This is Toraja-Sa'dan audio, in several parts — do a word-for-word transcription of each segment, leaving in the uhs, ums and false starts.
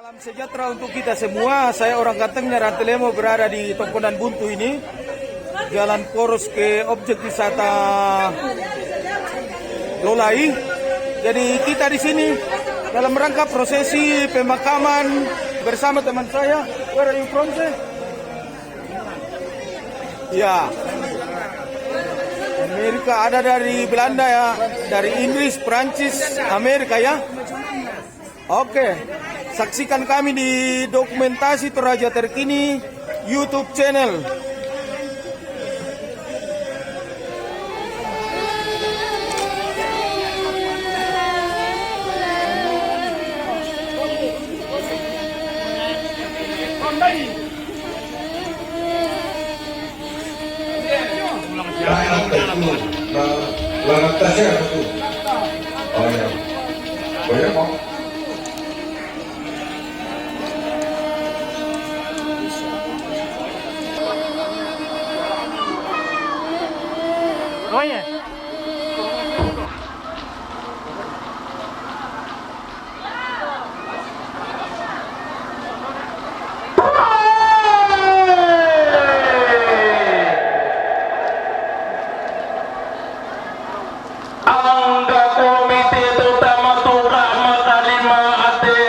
Salam sejahtera untuk kita semua. Saya orang gantengnya Rantelemo, berada di Tongkonan Buntu ini, jalan poros ke objek wisata Lolai. Jadi kita di sini dalam rangka prosesi pemakaman bersama teman saya. Where are you from, sir? Ya. Amerika, ada dari Belanda ya, dari Inggris, Prancis, Amerika ya. Oke, saksikan kami di Dokumentasi Toraja Terkini YouTube channel. Lantas itu, la-, lantasnya apa tuh? Oh ya, banyak kok. Oh ya. Angga komite to tama tuka makalima ate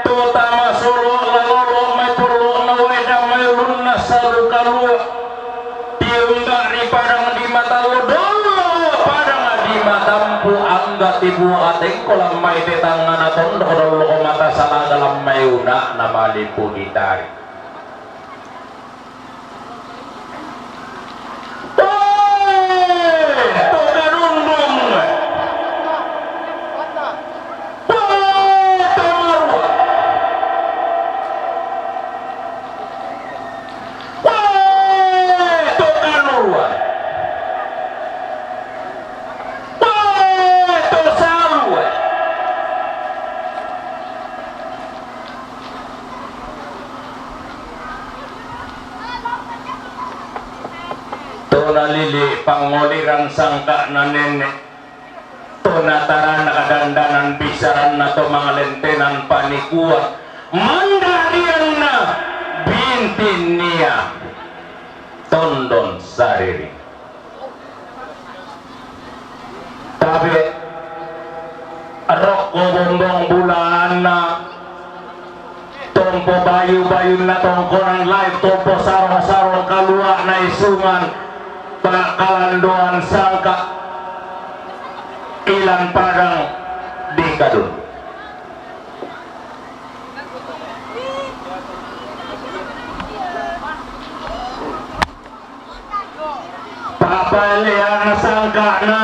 to tama solo lalolo mai polo na weda mai lunna salu kalua. Tiumba ri padang di mata lodolo padang di matampu angga tibu atengko lammai te tangana tondok dollo mata salaga lammai una na malipu ditari. Woi, to Gadundung. Woi, to Marua. Woi, to Kanurua. Woi, to Salua. To nalili pangoliran sangka'na nene', to nataranak dandanan bisaranna to manglentenan panikuan, mandarianna bintinnia tondon sariri. Tabe' rokko bombong bulaanna, tompo bayu-bayunna tongkonan lain, tompo sarong-sarong kalua'na isungan pa'kalandoan sangka' ilan padang di Gadundung. Pa'paleanna sangka'na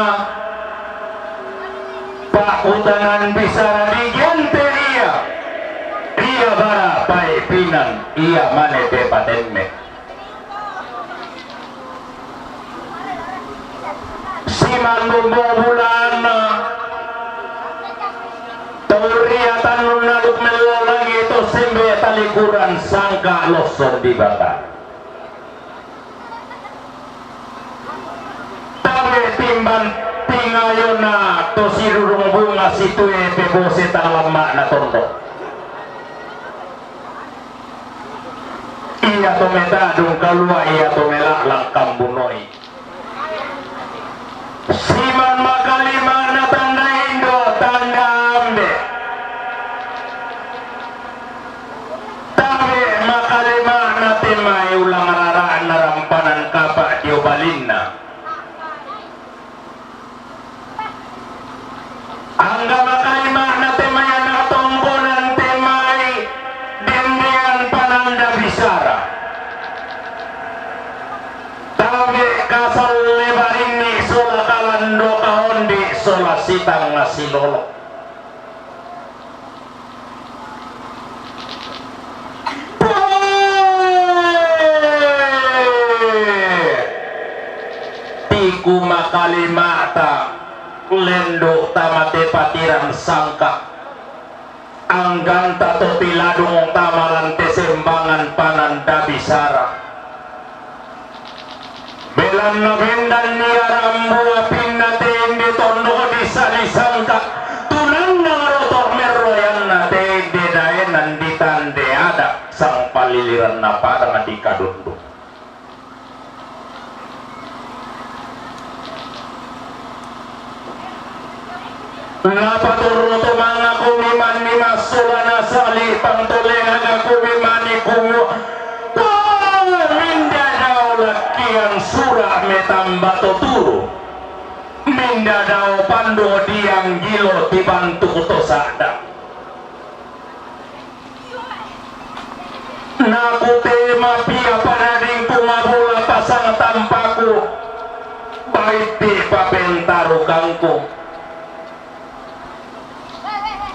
pa'kutanan bisara digente ia, ia bara pa'epinan ia mane te patemme. Simandung bulaanna tau ria tannunna lu mello langi to sembe talikuran sangka' lossong di bata. Tabe' timbang tingayona to sirurung bunga situe pebose tang lamma'na tondok. Ia to meta'dung kalua', ia to mela'lang kambunoi. Siman makalima'na tanda indo, tanda ambe'. Tabe' makalima'na te mai ulang rara'na rampanan kapa' dio balinna. Angga makalima'na te mai ana' tongkonan te mai dendean pananda bisara. Tabe' kasalle barinni sola kalando kaondi sola sitang nasilolo. Tiku makalima'ta lendo' tama te patirang sangka', angganta to piladung tama lan te sembangan pananda bisara. Belanna bendanni arambua pinna tende tondok dissa disangka, tunanna roto' merroyanna tende daenan di Giliran napadang di kadundung. Napaturru to manga kumiman ni massola nasali pangtolengaga kumiman ni kumu. Minda dao lakkian sura metamba to turu. Minda dao pandu dianggilo tibantuk to sada. Nakutema pia padadingku mabula pasang tampaku, baitti papentarukangku.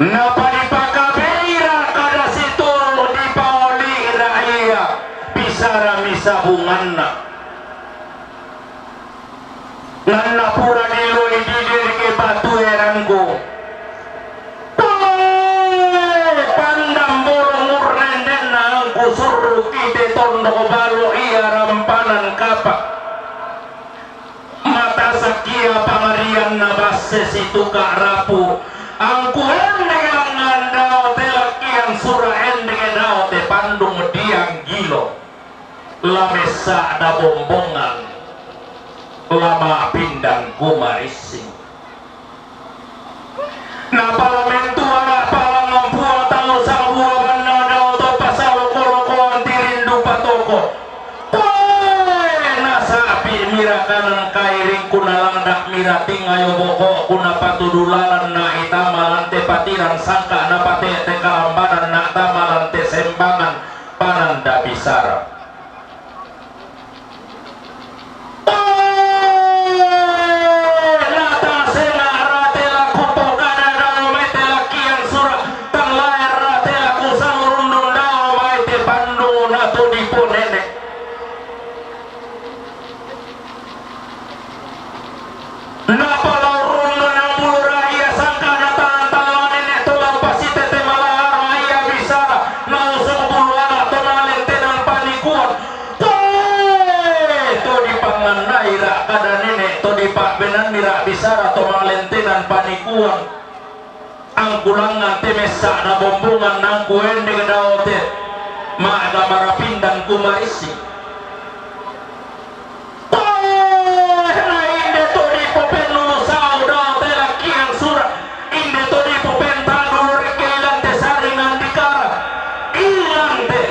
Napadipakabeira kada situru dipaolira ia, bisara misabunganna. Nanna pura diloi diderke batu erangku. Tole pandang bolong urrendenna angku surru kite tondok balo ia rampanan kapa. Matasak ia pangarianna basse situka rapu. Angku endek langngan dao te lakkian sura endek dao te pandung dianggilo. La messa'na bombongan, la ma'pindang ku marissing. Napalamentu ana' palangngang Puang tallu sabua banna dao to pasaloko-lokoan tirindu patoko. Toe nasa'pi mira kanan kairingku nalangda' mira tingayo boko'ku napatudu lalanna itama lante patirang sangka napate'te kalambananna tama lante sembangan. Pananda bisara. Natasena rate laku pokada dao mai te lakkian sura, tang lae rate laku sangurundung dao mai te pandu natu diponene. Napalaurunna nambulura ia sangka natangan-tangan nene to lampasitete malahara ia bisara, nausung buluana to malentenan panikuan. Toe to dipangannaira kada nene to dipa'benannira bisara to malentenan panikuan. Angku langngan te messa'na bombongan nangku endek dao te ma'ga marapindang ku marissing. Toe na inde to dipopennulu sau dao te lakkian sura, inde to dipopentadulu rekke ilante saringan dikara, ilante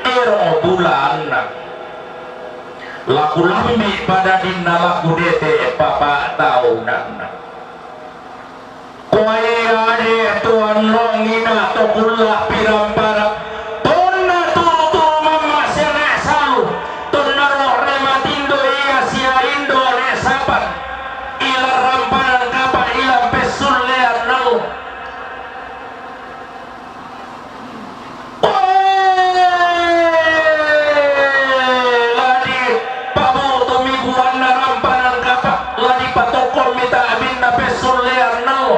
ero bulaanna. Laku lambi padadinna laku dete papa taunanna. Koai ade to annongina to kulla pirampara, tonna turu-turu mamma sia nae salu, tonna ro're matindo ia sia indo nae sapan, ila rampanan kapa ila pessullean nalu. Oe, la dipabu'tumi buanna rampanan kapa, la dipatokkommi ta'binna pessullean nalu.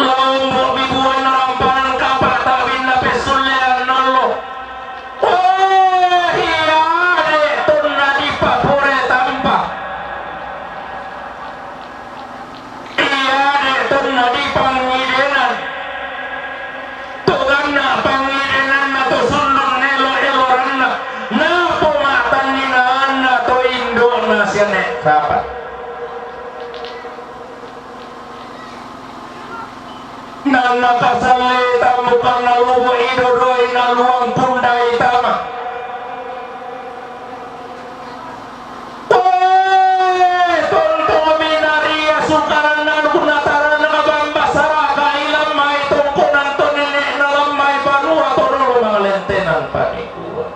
La ombo'mi buanna rampanan kapa ta'binna pessullean nalu. Oe, iade tonna dipapore tampa. Iade tonna dipangidenan, to ganna pangidenanna to sundun elo-eloranna, napoma'tanninaanna to indo'na sia nae sapan. Nanna kasallei tammukanna lubu idodoi naluang pundai tama. Oe, tontomi naria sukaranna kunataranna bamba saraka ilammai tongkonan to nene'na lammai banua to dolo mangalentenan panikuan.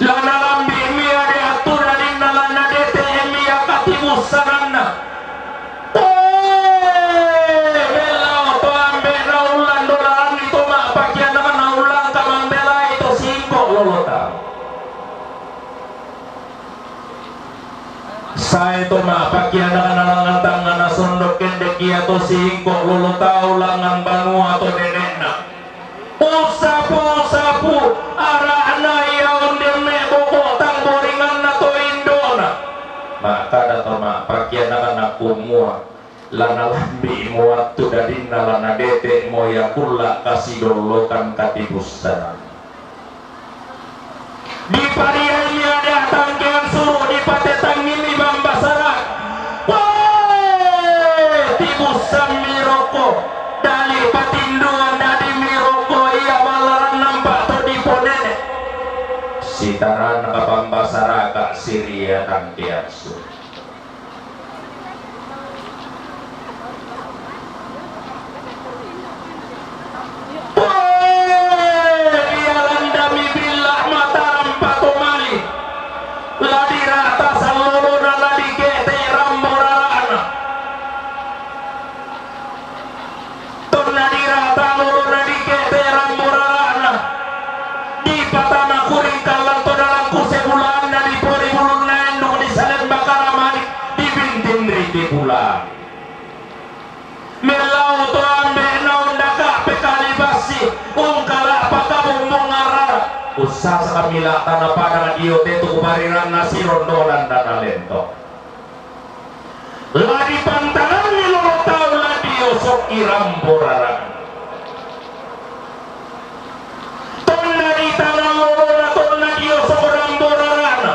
La nalambi'mi ade attunna dinna la nadete'mi akatibussananna. Oe, mellao to ambe'na ullang dolaranni to ma'pakianakna ullangka mambelai to singko lolo tau. Sae to ma'pakianakna langngan tangngana sondok kendek ia to singko lolo tau langngan banua to nene'na. Ussapu-ussapu ara'na ia onde meboko tangboringanna to indo'na. Ma- Kada to ma pakianakan aku mua, la nalambi' mo attu dadinna, la nadete' mo ia kulla' kasidollokan katibussanan. Dipariaimi ada' tangkean suru', dipatetangngi mi bamba saraka. Wee! Tibussammi roko', dali' patinduan dadimmi roko' ia balla' nampa' to diponene'. Sitaranaka bamba saraka siria tangkean suru'. Wee, ia landami billa' matarampa to mali', la dirata sallolona, la dikete' rambo rara'na. Tonna dirata lolona dikete' rambo rara'na, dipatama kuring kallang to dalang kuse bulaanna, dipori bulunna endung, disaleng bakara mani', dibintin riki bulaan. Mellau to ambe'na undaka' pekali bassi, ungkala' pakabumbung arrara'. Ussasaka mila' tana padang dio te tu kubariranna sirondolan dana lento. La dipantanganni lolo tau, la dioso'i rambo rara'na. Tonna ditana lolona, tonna dioso' rambo rara'na.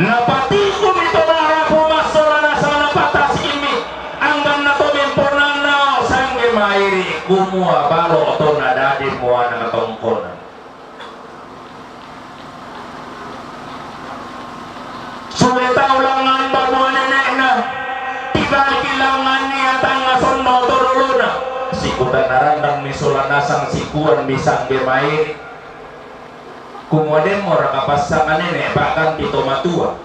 Napatikumi to ma'rapu massola nasang, napatasi'mi angganna to memponanna sangge mairi', kumua balo' to nadadi muana tongkona. Sule tau langngan banua nene'na, tibaliki langngan ia tangnga sonno to dolona. Sikuta narandangmi sola nasang sikuan mi sangge mairi', kumua, "Demmoraka passanganene pa'ganti to matua?"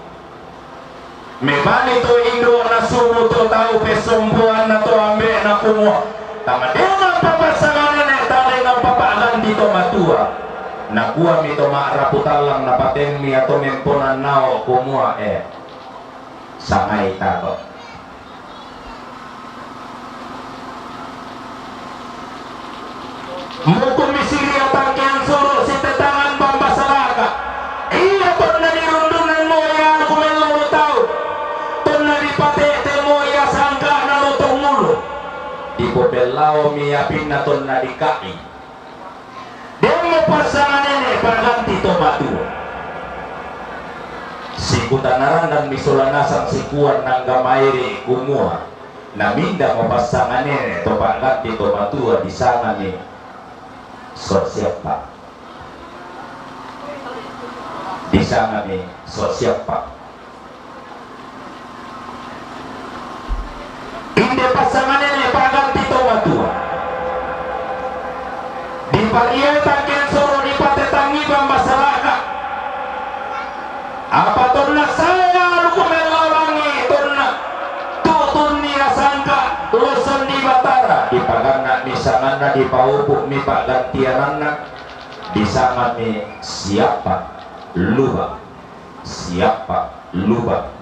Mebali to indo' nasubu to tau pessompoanna to ambe'na kumua, "Tama dengampa passanganene, tadengampa pa'ganti to matua." Nakuami to ma'rapu tallang napatemmi ia to memponannao kumua, "E, sangai tako." Mukumi siria tangkean suru' sitetangan bamba saraka. Ia tonna dirundunanmo ia aluku mellau tau, tonna dipate'temo ia sangka'na lotong ulu, dipopellaomi apinna tonna dika'i. Demmo passanganene pa'ganti to matua. Sikuta narandangmi sola nasang sikuan nangga mairi' kumua, "Namindamo passanganene to pa'ganti to matua?" Disangami so' siappa. Disangami so' siappa. Inde passanganene pa'ganti to matua? Dipariai tangkean suru', dipatetangngi bamba saraka. Apa tonna sae aluku mellau langi', tonna tu'tunni ia sangka' losson di Batara, dipaganna'mi sanganna, dipaupu'mi pa'gantiananna, disangami siappa luba. Siappa luba.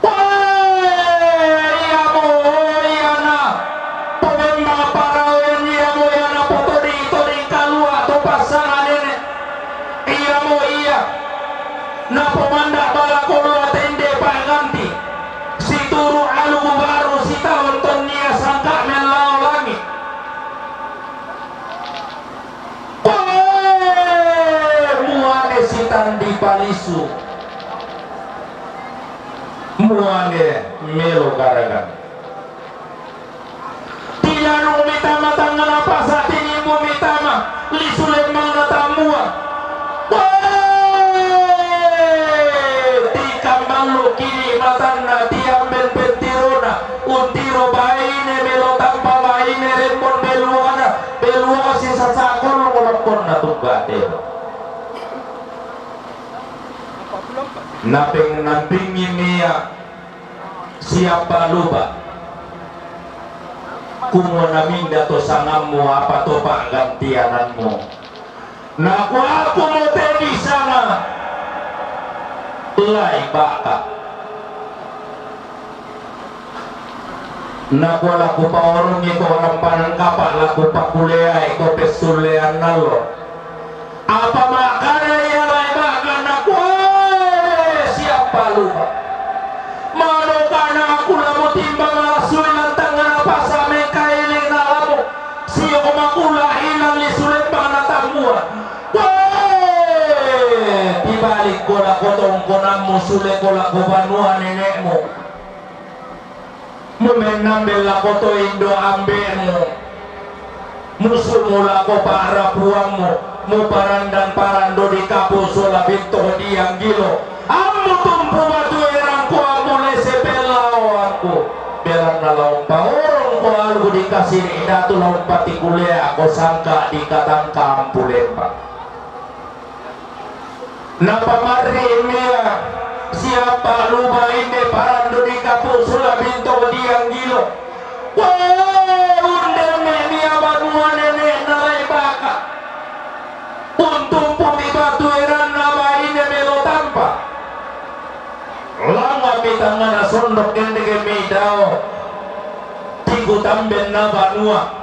Wee, iamo ia na pomembang paraoen, iamo ia na potodi-todi kalua' to passanganene, iamo ia na pomanda' bala kolua tende pa'ganti, situru' aluku baru sitaon tonni ia sangka' mellau langi'. Koe muane sitandi palisu, muane melo garagan. Tianu mitama tangngana pasa, tinimbu mitama lisu lemmangna tambua. Koe tikamballu kini matanna, tiamben pentirona, untiro baine melo tampa baine rembon beluana. Beluasi sasa kollo lopponna tubba teba. Napeng-, nampingi mia siappa luba. Kumua naminda to sangammu, apa to pa'gantiananmu? Nakua, aku mo te disanga Lai Baka. Nakua, la kupaorongi ko rampanan kapa', la kupakuleai ko pessullean allo. Apa ma'kada ia Lai Baka? Nakua, e, siappa Balik ko lako tongkonanmu, sule ko lako banua nene'mu. Mumennambel lako to indo' ambe'mu. Musumu lako pa'rapuammu. Muparandan parando di kapu' sola binto dianggilo. Ammu tumpu batu erang ko ammu lese pellaoangku. Belanna la umpaorong ko aluk di kasiri' datu, la umpatikulea ko sangka' di katangka ampu lemba. Napamarri'mi ia siapa' luba inde parando di kapu' sola binto dianggilo. Wee, undemme' nia banua nene'na lai baka. Untumpu'mi batu eranna baine melo tampa. Langngammi tangngana sondok, kendekemmi dao. Tikutambenna banua.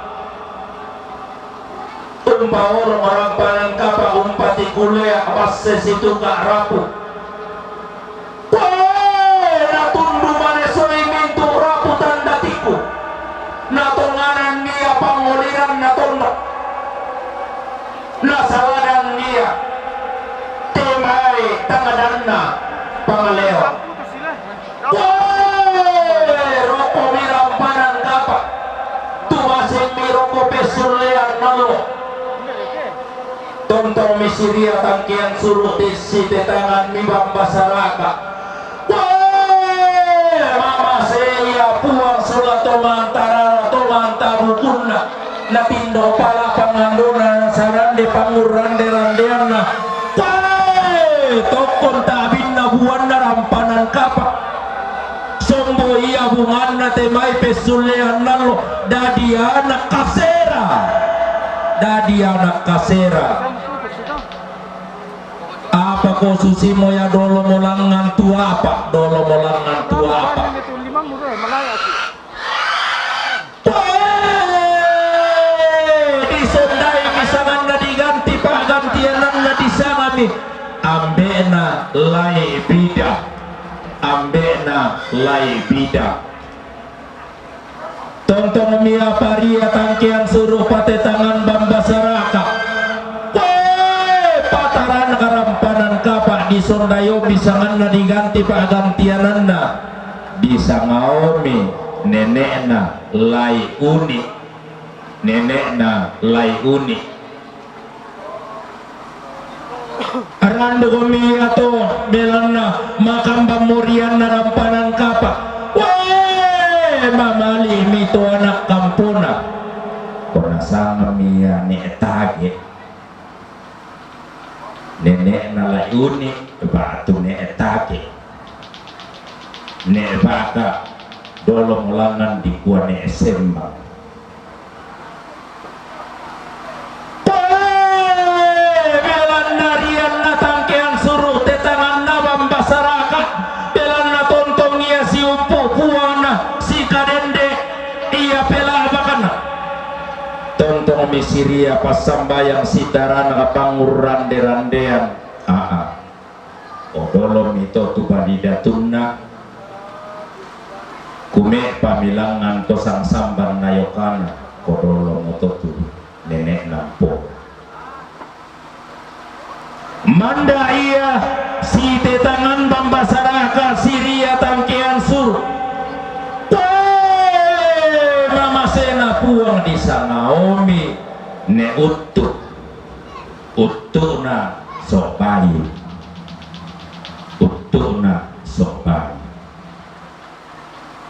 Umpaorong rampanan kapa', umpatikulea basse situka' rapu. Wee, natundu mane soi mintu' rapu tandatiku. Natonganan nia pangoliranna tondok. Nasaladan nia temai tangadanna pangaleon. Wee, roko'mi rampanan kapa', tumasemmi roko' pessullean allo. Tontongmi siria tangkean suru' tissi tetanganmi bamba saraka'. Wee, mamasei ia Puang sola to mantarara to mantabukunna. Natindo pala pangandona, nasarande pangurrande-randeanna. Tae tokkon ta'binna buanna rampanan kapa'. Sombo ia bunganna temai pessullean allo, dadi ana' kasera. Dadi ana' kasera. Apako susimo ia dolomo langngan tuapa, dolomo langngan tuapa. Toe! Disondai misanganna diganti pa'gantiananna, disangami ambe'na Lai Bida. Ambe'na Lai Bida. Tontongmi ia paria tangkean suru' patetangan bamba saraka'. Toe! Patarana karampanan kapa' disondai misanganna diganti pa'gantiananna. Disangaomi nene'na Lai Uni, nene'na Lai Uni. Arandukomi ia to belanna makambang morianna rampanan kapa'. Wee, mamali'mi to ana' kampona. Ko nasangami ia Ne' Tage. Nene'na Lai Uni ba'tu Ne' Tage. Ne' Baka, dolomo langngan dikua Ne' Sembang. Toe! Belanna rianna tangkean suru' tetanganna bamba saraka', belanna tontong ia siumpu' puangna, sikadende ia pela'bakanna. Tontongmi siria passambayang sitarana pangurrande-randean. Aa, odolomi to tu bali datunna, kume'pami langngan to sangsamban nayokana, kodolomo to tu nene'na mpo. Manda' ia sitetangan bamba saraka' siria tangkean suru'. Toe! Mamasena Puang disangaomi Ne' Uttu. Uttu'na So'bayu. Uttu'na So'bayu.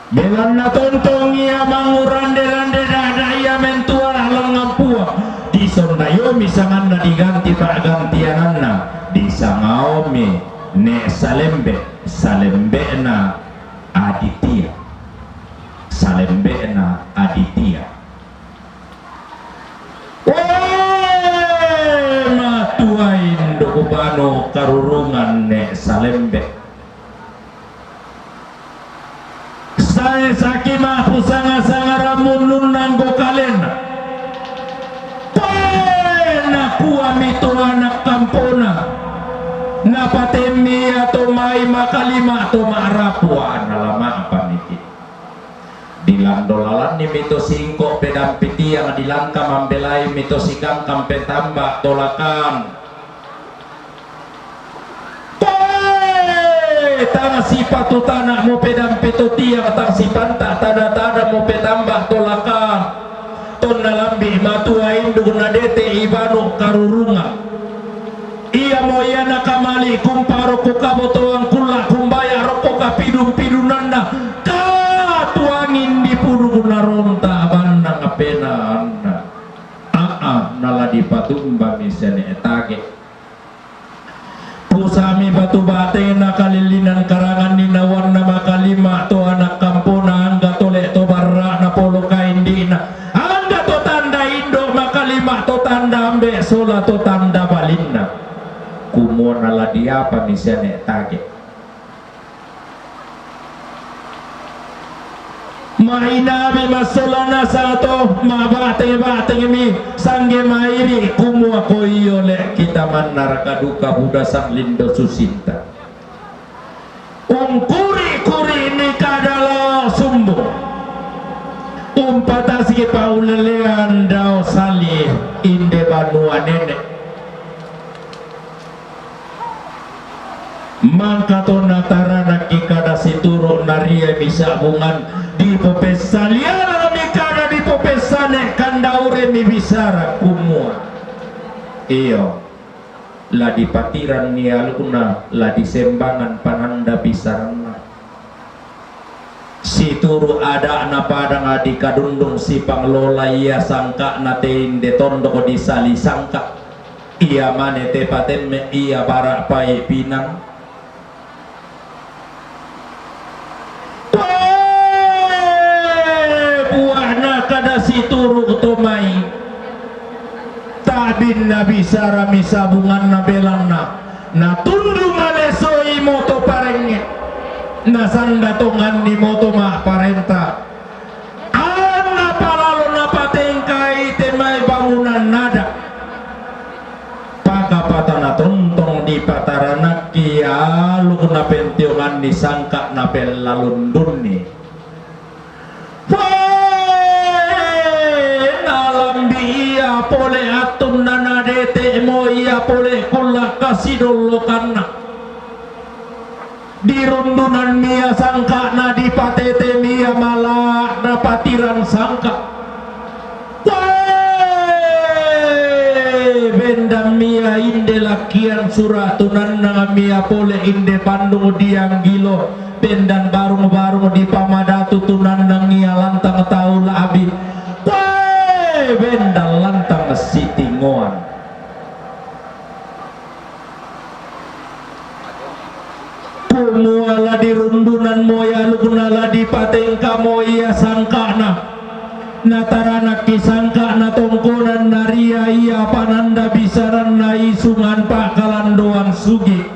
Belanna tontong ia mangurrande-rande da'da ia mentuara langngan Puang, disondaiomi sanganna diganti pa'gantiananna, disangaomi Ne' Salembe, Salembe'na Aditya. Salembe'na Aditya. Wee, matuai ndo' bano karurungan Ne' Salembe. Sae saki ma'pu sanga-sanga rammunnunna anggo kalena. Wee, nakuami to ana' kampona. Napatemmi ia to mai makalima to ma'rapu, ana' lama apa niki. Dilando lalanni mito singko' pedampi tiang, dilangka mambelai mito sikangkang petamba tolakan. Tang sipatu tana' mo pedampe to tiang, tang sipanta' tada-tada mo petamba' to lakang. Tonna lambi' matua induk nadete' i banu' karurungan. Iamo ia nakamali' kumparo' ko kabotoan kulla' kumbaya' rokko kapidun-pidunanna, katuangin dipuduk naronta' bannang penaanna. A'a, nala dipatumbami siane' tage. Pusa'mi batu batena kalillinan karangan ninauanna, makalima' to ana' kampona, angga tole' to barra'na polo kaindi'na, angga to tanda indo', makalima' to tanda ambe' sola to tanda balinna. Kumua nala diapami siane' tage. Ma'inami massola nasang to, ma'ba'teng-ba'tengmi, sangge mairi' kumua koiyo le' kita mannaraka duka buda sanglindo susinta. Ungkuri-kuri'ni kada lao sumbung. Umpatasiki paulelean dao sali inde banua nene'. Mangka to nataranakki kada situru' nariami sabungan, dipopessalianami kada dipopessane' kandauremi bisara kumua, iyo, la dipatiranni alukna, la disembangan pananda bisaranna. Situru' ada'na padang dikadundung sipanglola ia sangka'na te inde tondok disali sangka', ia mane te patemme' ia bara' pai' pinang. Toe, bua'na kada situru' to mai. Ta'binna bisarami sabunganna belanna, natundu' malesoi moto parengnge', nasanda tonganni moto ma'parenta. Anna palalo napatengkai te mai bangunan ada'. Pakapatana tontong dipataranakki aluk napentionganni sangka' napellalundunni. Wee, nalambi' ia pole attunna, nadete'mo ia pole kulla' kasidollokanna. Dirundunanmi ia sangka'na, dipatetemi ia mala' napatirang sangka'. Wee, bendanmi ia inde lakkian sura' tunannangmi ia pole inde pandung dianggilo. Bendan barung-barung dipamadatu tunannang ia lantang tau la'bi. Koe bendan lantang sitingoan. Kumua la dirundunan mo ia alukna, la dipatengka mo ia sangka'na. Nataranakki sangka'na tongkonan naria ia pananda bisaranna isungan pa'kalandoan sugi'.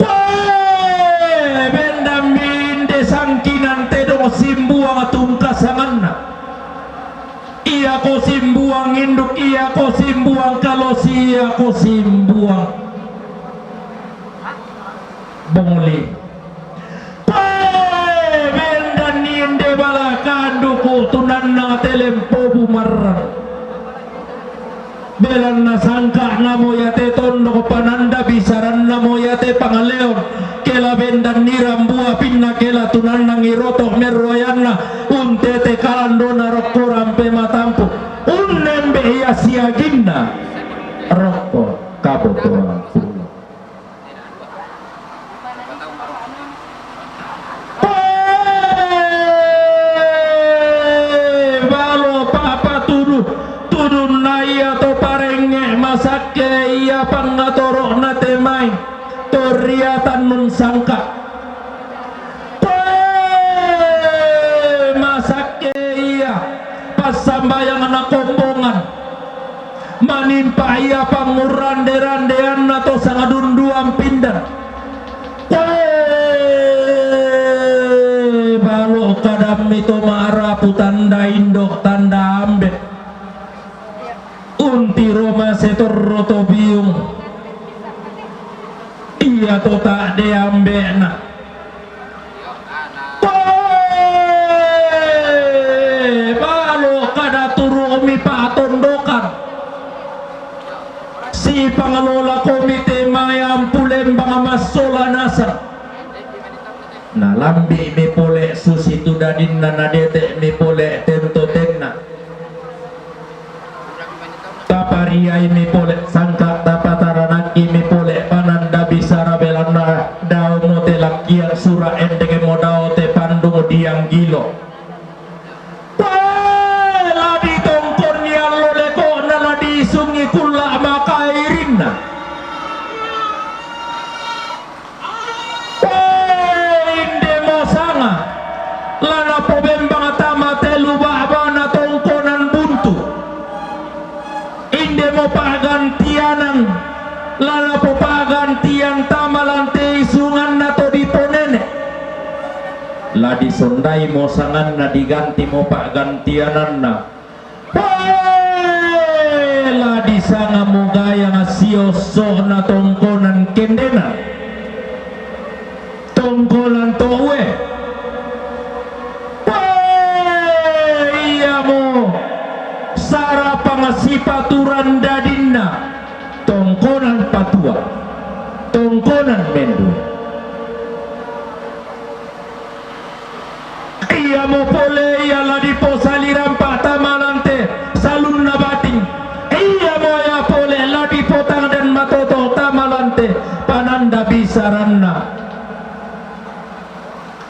Koe bendanmi inde sangkinan tedong simbuang tungkasanganna. Iako simbuang induk, iako simbuang kalosi, iako simbuang bongli. Koe bendanni inde bala kanduku tunannang te lempo bumarrang. Belanna sangka'namo iate tondok, pananda bisarannamo iate pangaleon. Kela bendanni rambu apinna, kela tunannangi roto' merroyanna, untete kalandona rokko rampe matampu', unnembe' ia siaginna rokko kabotoangku. Wee, balo pa'patudu, tudunna ia to parengnge' masakke ia pangatoro'na te mai to ria tannun sangka'. Wee, masakke ia passambayang nakombongan. Manimpa ia pangurrande-randeanna to sangadunduang pindan. Wee, balo kadammi to ma'rapu tanda indo', tanda ambe'. Untiro mase torro to biung. Ia to ta'de ambe'na. Wee, balo kada turu'mi pa'tondokan. Sipanglola komite mai ampu lembang massola Nalambi'mi pole susitu dadinna, nadete'mi pole tentotenna. Tapariaimi pole sangka, tapataranakimi pole pananda bisara, belanna daomo te lakkian sura, endekmo dao te pandung dianggilo. Wee, la ditongkonni allo leko'na, la diisungi kulla' makairinna. Wee, indemo sanga, la napobembang tama telu ba'bana tongkonan buntu. Indemo pa'gantianan, la napopa'gantian tama lan te isunganna to diponene'. La disondaimo sanganna, digantimo pa'gantiananna. Wee, la disangamo gayang siosso'na tongkonan kendena, tongkonan to'we. Wee, iamo sarapang sipaturan dadinna, tongkonan patua, tongkonan mendu. Iamo pole ia la diposali rampa tama lan te salunna bating. Iamo ia pole la dipotangdan matoto tama lan te pananda bisaranna.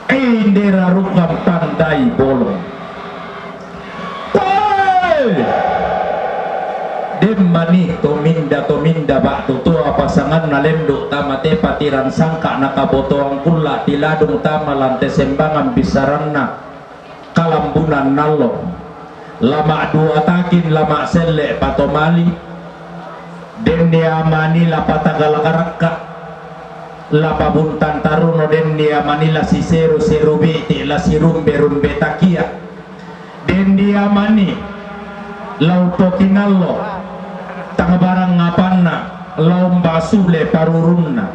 Inde rarukang pandai bolong. Woi! Den mani tominda-tominda ba'tu toa pasanganna lendu' tama te patirang sangka' nakabotoang kulla' tiladung tama lan te sembangan bisaranna kalambunan allo. La ma'dua takin, la ma'selle patomali. Dennia mani la patagala garakka, la pabuntang taruno, dennia mani la siseru-seru bi'ti, la sirumbe-rumbe takia. Dennia mani la upokinallo, tang barang apanna, la umbasule parurunna.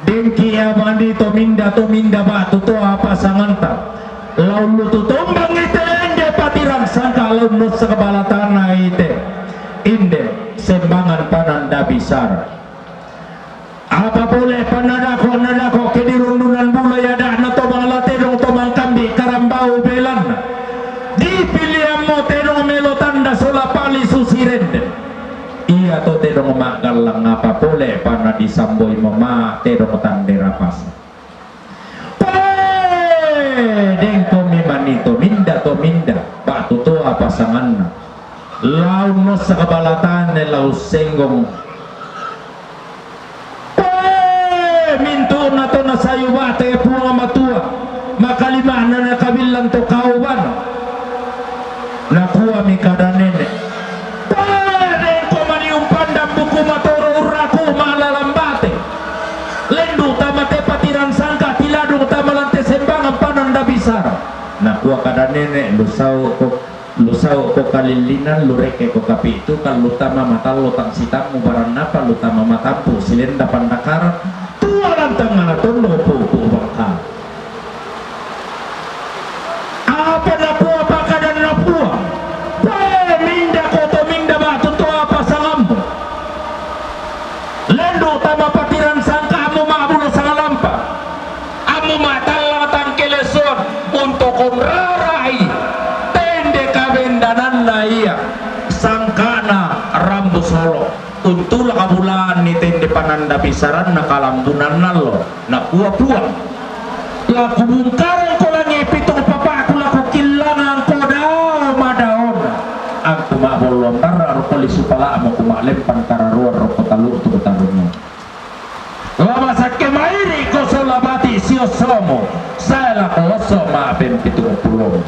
Dengki ia mani tominda-tominda ba'tu toa pasanganta, la ullutu tombangi te inde patirang sangka, la unnossa balatanna ite inde sembangan pananda bisara. Apa pole panadako-nadako ke dirundunan bula ia da'na to bangla tedong to mangkambi karambau belanna. Dipiliammo tedong melo tanda sola pali susi rende. Ia to tedong ma'gallang apa pole panadisamboimo ma tedong tande rapasa. Wee, dengkomi mani tominda-tominda ba'tu toa pasanganna, la unnossa kabalatane, la ussenggong. Wee, mintu'na to nasayu bate Puang Matua, makalima'na nakabillang to kaubana. Nakuami kada nene', Pole dengko mani umpandang buku matoro urraku ma'lalang bate. Lendu' tama te patirang sangka, tiladung tama lan te sembangan pananda bisara. Nakua kada nene', Lusau'ko, lusau'ko kalillinan, lurekkeko kapi'tu, kallu tama matallo tang sitammu barannapa, lu tama matampu' silenda pandakarang, tua lantangngana tonno pupu' bangka. Apa nakua pakadanna Puang? Wee, mindako to minda ba'tu toa pasangammu. Lendu' tama patirang sangka ammu ma'bulo sangalampa, ammu ma'tallang tangkeleson untu' konrara'i tende kabendananna ia sangka'na rambu solo'. Untula kabulaanni tende pananda bisaranna kalambunan allo. Nakua Puang, La kubungkarangko langi' pitung papa'ku, la kukillangangko dao madaona. Angku ma'bolloang barra' rokko lisu pala'mu, kuma'lempang kararuang rokko talu'tu tarungnge. La masakke mairi'ko sola bati' siossomu, sae la kuosso ma'pempitungpulomu.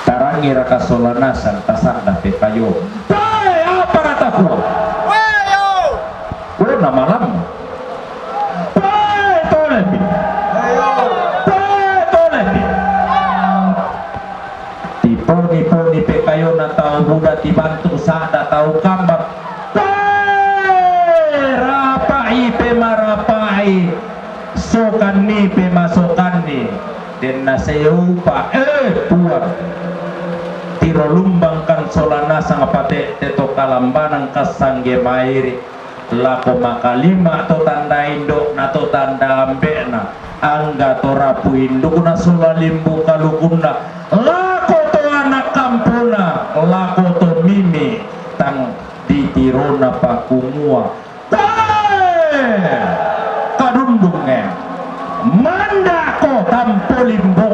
Tarangiraka sola nasang tasanda pekayo? Tae, apa rataku? Weo! Weo namalammu. Tae tolepi. Weo! Tae tolepi. Tiponi-poni pekayona tau buda, tibantu sa'da tau kambang. Tae rapa'i pemarapa'i. Sokanni pemasokanni, denna seupa, eh, Puang. Tiro lumbangkan sola nasang pate'te to kalambanang kassangge mairi'. Lako makalima to tanda indo'na to tanda ambe'na, angga to rapu indukna sola limbu kalukunna, lako to anak kampona, lako to mimi, tang ditirona pakumua. Tae! Kadundung e. Mandako tampo limbo